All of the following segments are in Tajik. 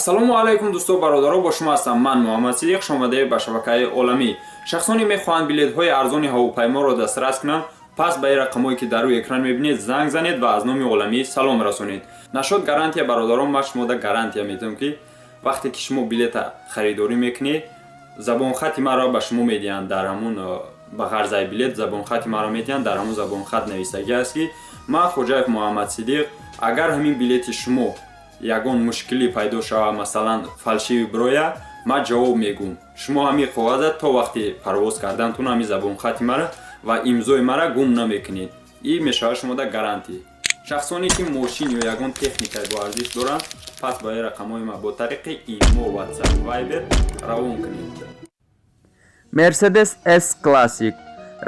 Ассалому алайкум, дӯсто, бародаро, бо шумо ҳастам ман, Муҳаммад Сидиқ. Шомадаи ба шабакаи Оламӣ. Шахсоне мехоҳанд билетҳои арзони ҳавопайморо дастрас кунанд, пас ба ин рақамҳое, ки дар рӯи экран мебинед, занг занед ва аз номи Оламӣ салом расонед. Нашод гарантия, бародарон, ман шумода гарантия медиҳам, ки вақте ки шумо билета харидорӣ мекунед, забонхати маро ба шумо медиҳанд. Дар ҳамун ба ғарзаи билет забонхати маро медиҳанд. Дар ҳамун забонхат нависагӣ аст, ки ман, Хоҷаев Муҳаммад Сидиқ, агар ҳамин билети шумо ягон мушкилӣ пайдо шава, масалан, фальшивый бироя, ман ҷавоб мегӯм. Шумо ҳамин коғаза то вақти парвоз кардантун ҳамин забонхати мара ва имзои мара гум намекунед. И мешавад шумода гарантия. Шахсоне ки мошин ё ягон техникаи боарзиш доранд, пас ба ин рақамҳои ма бо тариқи имо, WhatsApp, Viber равон кунед. Мерседес С Классик,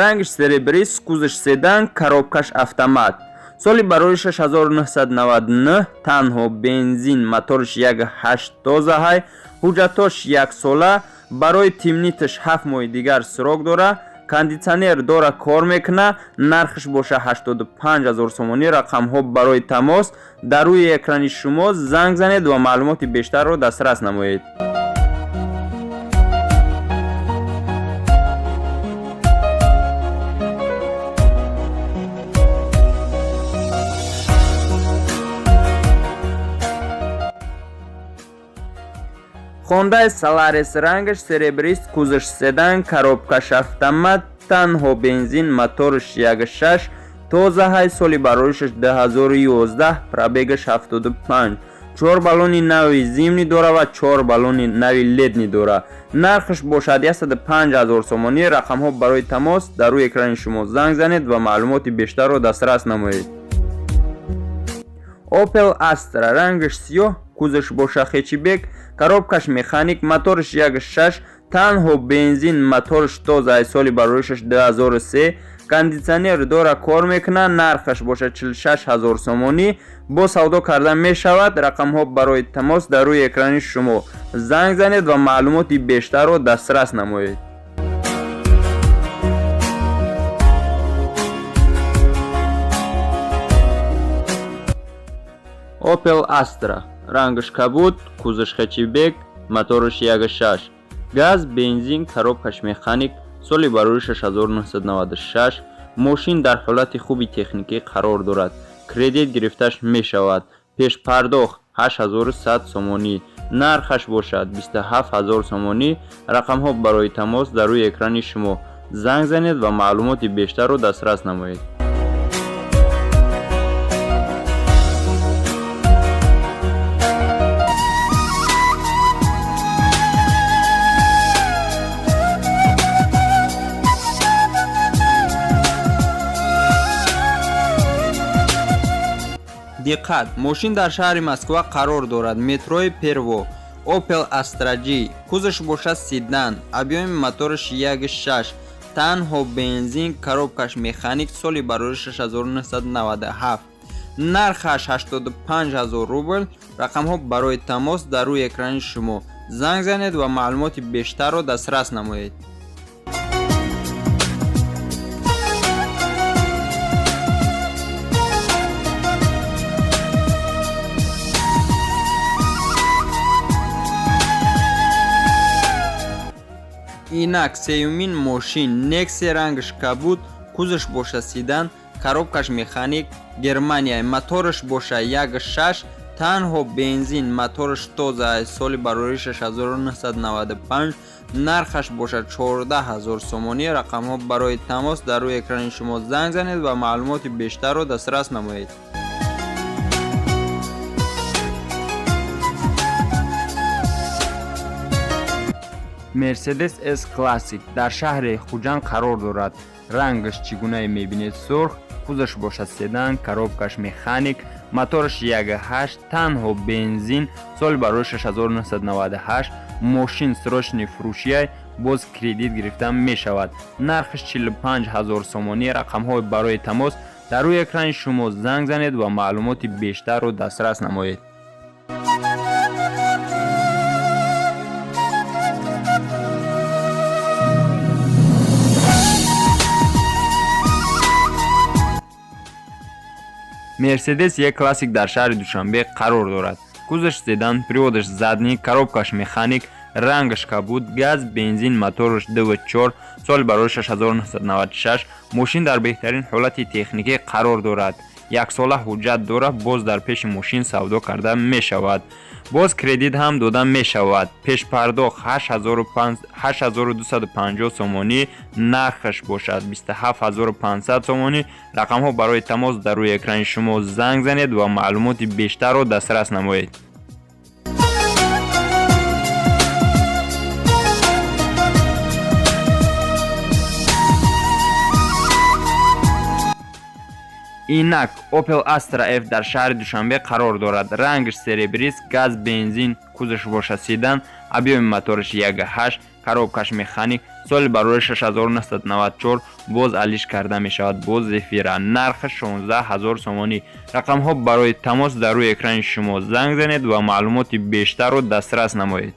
рангиш серебрист, кузовш седан, коробкаш автомат, соли барори 6999, танҳо бензин, моторш 1.8, тозаҳай, ҳуҷҷатош яксола, барои тимниташ 7 моҳи дигар срок дора, кондитсионер дора, кор мекуна. Нархш боша 85 ҳазор сомонӣ. Рақамҳо барои тамос дар рӯи экрани шумо, занг занед ва маълумоти бештарро дастрас намоед. Хондай Соларис, рангаш серебрист, кузовш седан, коробкаш автомат, танҳо бензин, моторш 1.6, тозаҳай, соли бароришаш 2011, пробегаш 75, чор баллони нави зимний дора ва чор баллони нави летний дора. Нархаш бошад 105 ҳазор сомонӣ. Рақамҳо барои тамос дар рӯи экрани шумо, занг занед ва маълумоти бештарро дастрас намоед. Opel Astra, рангаш сиёҳ, кузовш боша хэтчбек, коробкаш механик, моторш 1.6, танҳо бензин, моторш тозаи, соли бароришаш 2003, кондитсионер дора, кор мекунад. Нархаш бошад 46 ҳазор сомонӣ, бо савдо карда мешавад. Рақамҳо барои тамос дар рӯи экрани шумо, занг занед ва маълумоти бештарро дастрас намоед. Opel Astra, рангаш кабуд, кузовш хэтчбек, мотораш 1.6, газ, бензин, коробкаш механик, соли бароришаш 1996. Мошин дар ҳолати хуби техникӣ қарор дорад, кредит гирифташ мешавад, пешпардохт 8100 сомонӣ, нархаш бошад 27 ҳазор сомонӣ. Рақамҳо барои тамос дар рӯи экрани шумо, занг занед ва маълумоти бештарро дастрас намоед. Диққат, мошин дар шаҳри Москва қарор дорад, метрои Перво. Opel Astra G, кузовш бошад седан, объёми мотораш 1.6, танҳо бензин, коробкаш механик, соли бароришаш 1997, нархаш 85 ҳазор рубл. Рақамҳо барои тамос дар рӯи экрани шумо, занг занед ва маълумоти бештарро дастрас намоед. Инак сеюмин мошин Нексия, рангаш кабуд, кузовш боша седан, коробкаш механик, Германия, мотораш боша 1.6, танҳо бензин, мотораш тоза, соли бароришаш 1995, нархаш бошад 14 ҳазор сомонӣ. Рақамҳо барои тамос дар рӯи экрани шумо, занг занед ва маълумоти бештарро дастрас намоед. Мерседес С Классик дар шаҳри Хуҷанд қарор дорад. Рангаш чӣ гунае мебинед, сурх, кузовш бошад седан, коробкаш механик, мотораш 1.8, танҳо бензин, соли барои 1998. Мошин срочный фурӯшияй, боз кредит гирифта мешавад. Нархаш 45 ҳазор сомонӣ. Рақамҳои барои тамос дар рӯи экрани шумо, занг занед ва маълумоти бештарро дастрас намоед. Мерседес Е Классик дар шаҳри Душанбе қарор дорад. Кузовш седан, приводаш задний, коробкаш механик, рангаш кабуд, газ, бензин, мотораш 2.4, соли барори 6996. Мошин дар беҳтарин ҳолати техникӣ қарор дорад. Яксола ҳуҷҷат дорад, боз дар пеши мошин савдо карда мешавад. Боз кредит ҳам дода мешавад. Пешпардохт 8250 сомонӣ, нархаш бошад 27500 сомонӣ. Рақамҳо барои тамос дар рӯи экрани шумо, занг занед ва маълумоти бештарро дастрас намоед. Инак Opel Astra F дар шаҳри Душанбе қарор дорад. Рангаш серебрист, газ, бензин, кузовш бошад седан, объёми мотораш 1.8, коробкаш механик, соли барори 6994, боз алиш карда мешавад, боз зефира, нархаш 16 000 сомонӣ. Рақамҳо барои тамос дар рӯи экрани шумо, занг занед ва маълумоти бештарро дастрас намоед.